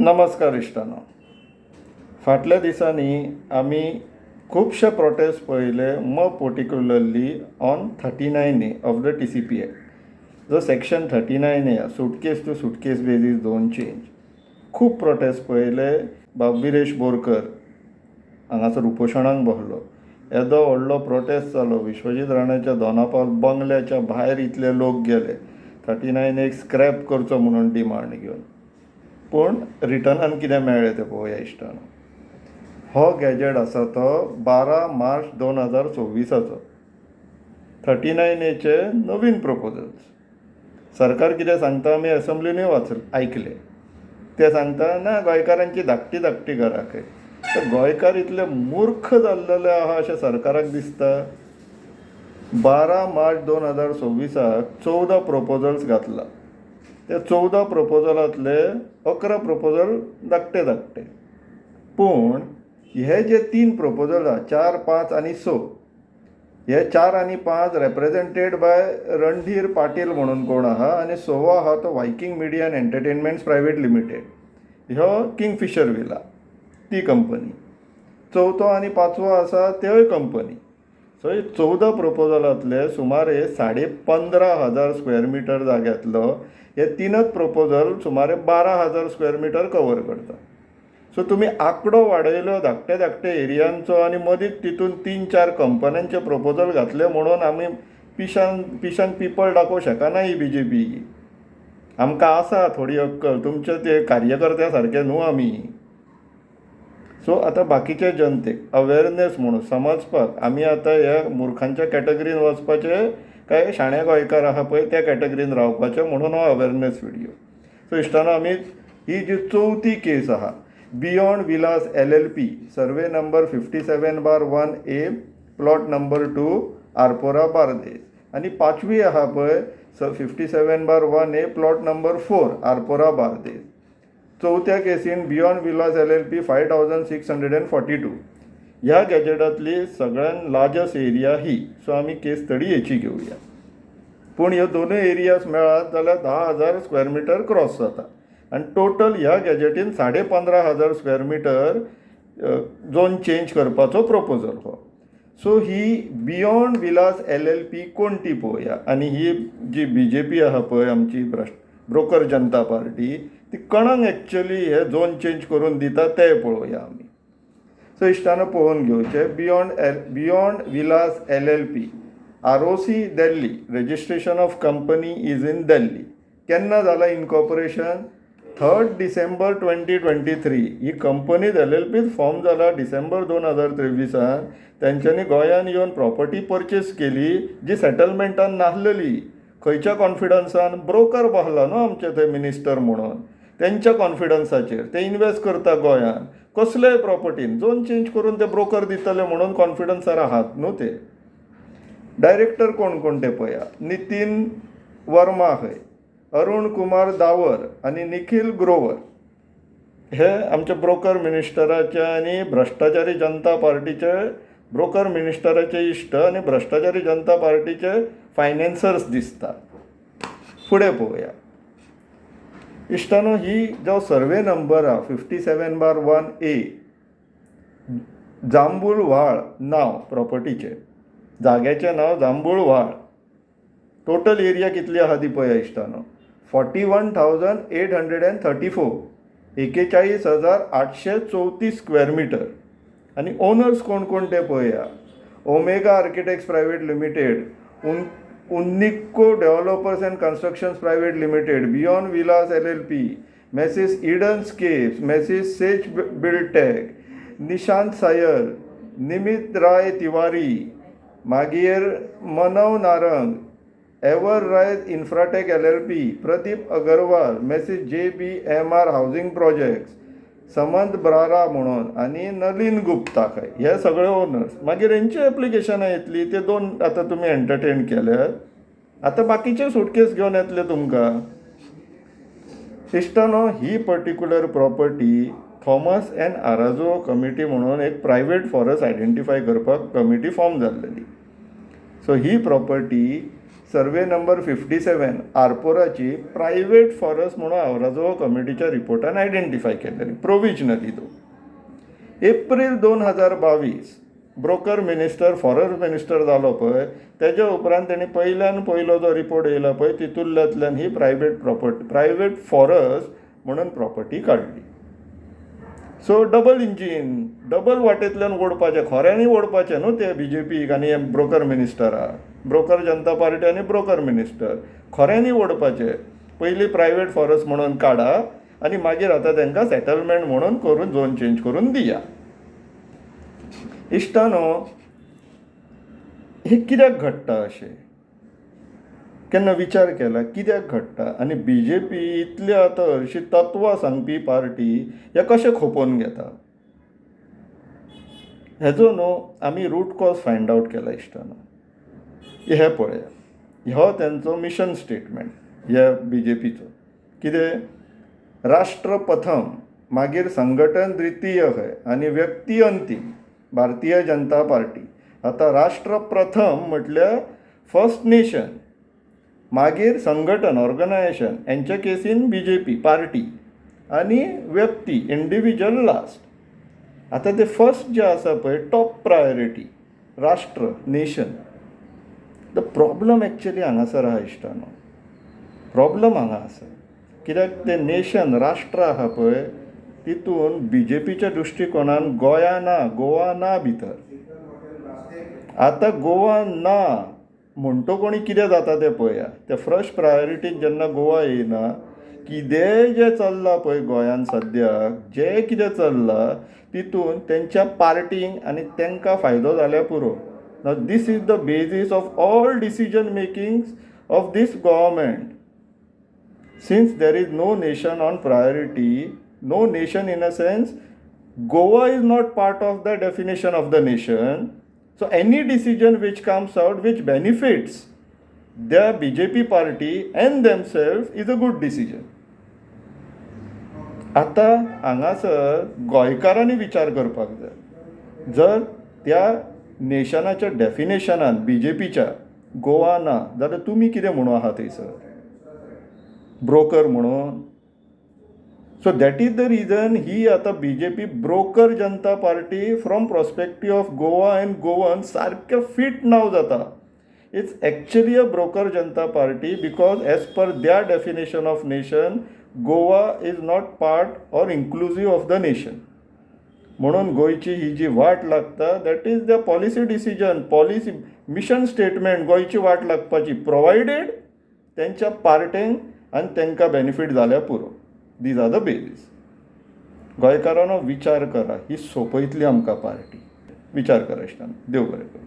नमस्कार इश्टानो. फाटल्या दिसांनी आमी खुबशे प्रोटेस्ट पळयले, more particularly on 39A of the TCP Act, जो section 39A, suitcase to suitcase basis zone change. खूब प्रोटेस्ट पळयले. बाब विरेश बोरकर हांगासर उपोशणाक बसलो, येदो व्हडलो प्रोटेस्ट जालो. विश्वजीत राणाच्या दोनापावल बंगल्याच्या भायर इतले लोक गेले 39A scrap करचो म्हणून डिमांड घेवन. पूण रिटर्नान कितें मेळ्ळें तें पळोवया इश्टानो. हो गॅजेट आसा तो 12 मार्च 2024आचो. 39Aचे नवीन प्रपोजल्स. सरकार कितें सांगता, आमी एसेंब्लीनूय वाच आयकलें. ते सांगता, ना, गोंयकारांची धाकटी धाकटी घरां खंय. तर गोंयकार इतले मूर्ख जाल्लेले आहा अशें सरकाराक दिसता? 12 मार्च 2026आक 14 प्रपोजल्स घातला. त्या 14 प्रपोजलांतले 11 प्रपोजल धाकटे धाकटे, पूण हे जे तीन प्रपोजल आहा, चार, पांच आनी स, हे चार आनी पांच रेप्रेजेंटेड बाय रणधीर पाटील म्हणून कोण आहा आनी सवो आहा तो Viking media and entertainments private limited, ह्यो किंगफिशर विला ती कंपनी. चवथो आनी पांचवो आसा त्योय कंपनी. सो 14 प्रपोजलांतले सुमारे 15,500 स्क्वेअर मिटर जाग्यांतलो हे तीनच प्रपोजल सुमारे 12,000 स्क्वेअर मिटर कवर करता. सो तुमी आंकडो वाडयलो धाकटे धाकटे एरियांचो आनी मदींच तितून तीन चार कंपन्यांचे प्रपोजल घातले म्हणून आमी पिशान पिशान पिपळ दाखोवंक शकना. ही बीजेपी आमकां आसा थोडी अक्कल, तुमचे ते कार्यकर्त्या सारके न्हू आमी. सो आतां बाकीच्या जनतेक अवेरनेस म्हणून समजपाक, आमी आतां ह्या मुर्खांच्या कॅटेगरीन वचपाचे काय शाण्या गोंयकार आहा पळय त्या कॅटेगरीन रावपाचें म्हणून हो अवेरनेस व्हिडियो. सो इश्टानो, आमी ही जी चवथी केस आहा, beyond Vilas LLP, survey number 57/1A, plot number 2, Arpora, Bardez आनी पांचवी आहा पळय 57/1A, plot number 4, Arpora, Bardez. चवथ्या केसीन beyond Vilas LLP, 5642. ह्या गॅजेटांतली सगळ्यान लार्जस्ट एरिया ही. सो आमी केस स्टडी हेची घेवया. पूण ह्यो दोनूय एरियाज मेळत जाल्यार 10,000 स्क्वेअर मिटर क्रॉस जाता आनी टोटल ह्या गॅजेटीन 15,500 स्क्वेअर मिटर झोन चेंज करपाचो प्रपोजल हो. सो ही बियोंड विलास एलएलपी कोण ती पळोवया आनी ही जी बीजेपी आहा पळय, आमची भ्रश्ट ब्रोकर जनता पार्टी, ती कोणाक एक्चुअली हे झोन चेंज करून दिता तें पळोवया आमी. सो इश्टानो, पळोवन घेवचें. Beyond Vilas LLP, ROC Delhi, registration of company is in Delhi. केन्ना जाला इनकॉर्पोरेशन? 3 December 2023. ही कंपनीज एलएलपीच फॉर्म जाला डिसेंबर 2023आन. तेंच्यांनी गोंयान येवन प्रॉपर्टी परचेस केली जी सेटलमेंटान नासलेली. खंयच्या कॉन्फिडन्सान? ब्रोकर बसला न्हू आमचे थंय मिनिस्टर म्हणून, तेंच्या कॉन्फिडन्साचेर ते इनवेस्ट करता गोंयान कसलेय प्रॉपर्टीन. झोन चेंज करून ते ब्रोकर दितले म्हणून कॉन्फिडन्सार आहात न्हू ते. डायरेक्टर कोण कोण ते पळया. नितीन वर्मा खंय, अरुण कुमार दावर आनी निखील ग्रोवर हे आमच्या ब्रोकर मिनिस्टराचे आनी भ्रश्टाचारी जनता पार्टीचे, ब्रोकर मिनिस्टराचे इश्ट आनी भ्रश्टाचारी जनता पार्टीचे फायनान्सर्स दिसता. फुडें पळोवया इश्टानो. ही जो सर्वे नंबर आहा, 57/1A, जांबूल व्हाळ नांव प्रॉपर्टीचें, जाग्याचें नांव जांबूळ व्हाळ. टोटल एरिया कितली आहा ती पळया इश्टानो, 41,834, 41,834 स्क्वेअर मिटर. आनी ओनर्स कोण कोण ते पळया. Omega architects private limited, उन्निको developers and constructions private limited, beyond Vilas LLP, Messrs Eden scapes, Messrs Sage Buildtech, Nishant Sayal, निमित राय तिवारी, मागीर Manav Narang, Ever Rise Infratech LLP, Pradeep Agarwal, Messrs J B M R housing projects, Samant ब्रारा म्हणून आनी नलीन गुप्ता खंय. हे सगळे owners. मागीर हेंची एप्लिकेशनां येतली. ते दोन आतां तुमी एंटरटेन केल्यात, आतां बाकीचे सुटकेस घेवन येतले तुमकां. इश्टानो, ही particular property Thomas N Araujo committee म्हणून एक प्रायवेट फॉरेस्ट आयडेंटिफाय करपाक कमिटी फॉर्म जाल्लेली. सो ही प्रॉपर्टी सर्वे नंबर 57 आरपोराची प्रायवेट फॉरेस्ट म्हणून आवराजो कमिटीच्या रिपोर्टान आयडेंटिफाय केलेली प्रोविजनली. तो April 2022 broker minister forest minister जालो पळय, तेज्या उपरांत तेणी पयल्यान पयलो जो रिपोर्ट येयला पळय, तितूंतल्यान ही प्रायवेट प्रॉपर्टी, प्रायवेट फॉरेस्ट म्हणून प्रॉपर्टी काडली. सो डबल इंजीन, डबल वाटेंतल्यान ओडपाचें, खऱ्यांनी ओडपाचें न्हू ते बीजेपीक आनी ब्रोकर मिनिस्टराक, ब्रोकर जनता पार्टी आनी ब्रोकर मिनिस्टर खऱ्यांनी ओडपाचें. पयलीं प्रायवेट फॉरेस्ट म्हणून काडा आनी मागीर आतां तांकां सेटलमेंट म्हणून करून झोन चेंज करून दिया. इश्टानो, हें कित्याक घडटा अशें केन्ना विचार केला? कित्याक घडटा आनी बी जे पी इतली आतां हरशीं तत्वां सांगपी पार्टी हें कशें खोपोवन घेता? हेजो न्हू आमी रूट कॉज फायंड आवट केला इश्टानो. हें पळया, हो तेंचो मिशन स्टेटमेंट ह्या बी जे पीचो. कितें? राष्ट्र प्रथम, मागीर संघटन द्वितीय खंय आनी व्यक्ती अंतीम. भारतीय जनता पार्टी. आतां राष्ट्र प्रथम म्हटल्यार फर्स्ट नेशन, मागीर संघटन ऑर्गनायजेशन, हेंच्या केसीन बी जे पी पार्टी, आनी व्यक्ती इंडिविज्युअल लास्ट. आतां ते फर्स्ट जे आसा पळय, टॉप प्रायोरिटी राष्ट्र, नेशन. The problem actually हांगासर आहा इश्टानो, प्रॉब्लम हांगा आसा. कित्याक तें नेशन राष्ट्र आहा पळय, तितून बी जे पीच्या दृश्टिकोणान गोंया ना, गोवा ना भितर. आतां गोवा ना म्हणटो कोणी कितें जाता तें पळया. ते फर्स्ट प्रायोरिटीन जेन्ना गोवा येयना, कितेंय जें चल्लां पळय गोंयान सद्याक जें कितें चल्लां तितून तेंच्या पार्टींक आनी तांकां फायदो जाल्यार पुरो. Now this is the basis of all decision makings of this government. Since there is no nation on priority, no nation in a sense, Goa is not part of the definition of the nation. So any decision which comes out which benefits the BJP party and themselves is a good decision. आतां हांगासर गोंयकारांनी विचार करपाक जाय. जर त्या नेशनाच्या डेफिनेशनान B J पीच्या गोवा ना जाल्यार तुमी कितें म्हणून आहा थंयसर? ब्रोकर म्हणून? So that is the reason ही आतां B J P broker Janata party from perspective of Goa and Goan सारकें फीट नांव जाता. It's actually a broker Janata Party because as per their definition of nation, Goa is not part or inclusive of the nation. म्हणून गोंयची ही जी वाट लागता, that is the policy decision, policy mission statement. गोंयची वाट लागपाची provided तेंच्या पार्टेंक आनी तांकां बेनिफीट जाल्यार पुरो. These are the basis. गोंयकारांनो, विचार करा. ही सोंपयतली आमकां पार्टी. विचार करा इश्टांनो. देव बरें करूं.